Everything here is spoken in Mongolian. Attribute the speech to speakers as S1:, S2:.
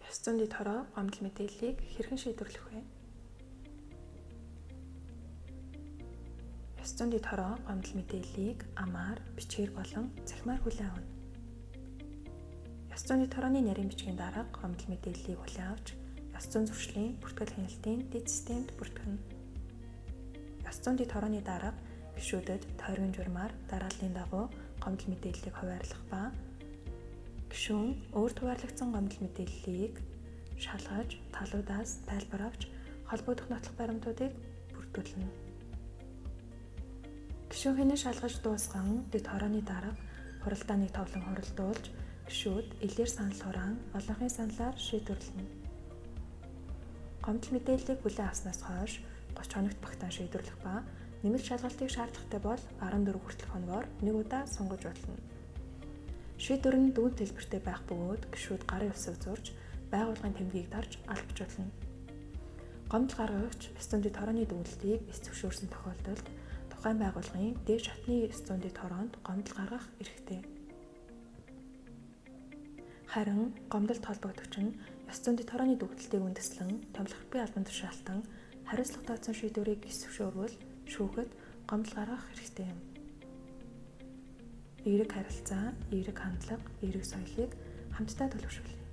S1: Ёс зүйн дэд хороо гомдол мэдээллийг хэрхэн шийдвэрлэх вэ? Ёс зүйн дэд хороо гомдол мэдээллийг амаар, бичгээр болон цахимаар хүлээн авна. Ёс зүйн дэд хорооны нарийн бичгийн дарга гомдол мэдээллийг хүлээн авч ёс зүйн зуршлын бүртгэл хяналтын дэд системд бүртгэнэ. Ёс зүйн дэд хорооны дарга гишүүдэд тойргийн журмаар дарааллын дагуу гомдол мэдээллийг хуваарлах ба гишүүн өөрт хуваарлагдсан гомдол мэдээллийг шалгаж, талуудаас тайлбар авч холбогдох нотлох баримтуудыг бүрдүүлнэ. Гишүүн хянан шалгаж дуусган дэд хорооны дарга хуралдааныг товлон хуралдуулж гишүүд элээр санал хураан олонхын саналаар шийдвэрлэнэ. Гомдол мэдээллийг хүлээн авснаас хойш 30 хоногт багтаан шийдвэрлэх ба нэмэлт шалгалтыг шаардлагатай бол 14 хүртэлх хоногоор нэг удаа сунгаж болно. Шийдвэр нь дүн төлбөртэй байх бөгөөд гишүүд гарын үсэг зурж байгууллагын тэмдгийг дарж албаж болно. Гомдол гаргагч ёс зүйн дэд хорооны дүгнэлтийг эс зөвшөөрсөн тохиолдолд тухайн байгууллагын дээд шатны ёс зүйн дэд хороонд гомдол гаргах эрхтэй. Харин гомдолд холбогдогч нь ёс зүйн дэд хорооны дүгнэлтийг үндэслэн томилхоргүй албан тушаалтан хариуцлага тооцсон шийдвэрийг эс зөвшөөрвөл шүүхэд гомдол гаргах эрхтэй юм. Эерэг харилцаа, эерэг хандлага, эерэг соёлыг хамтдаа төлөвшүүлье.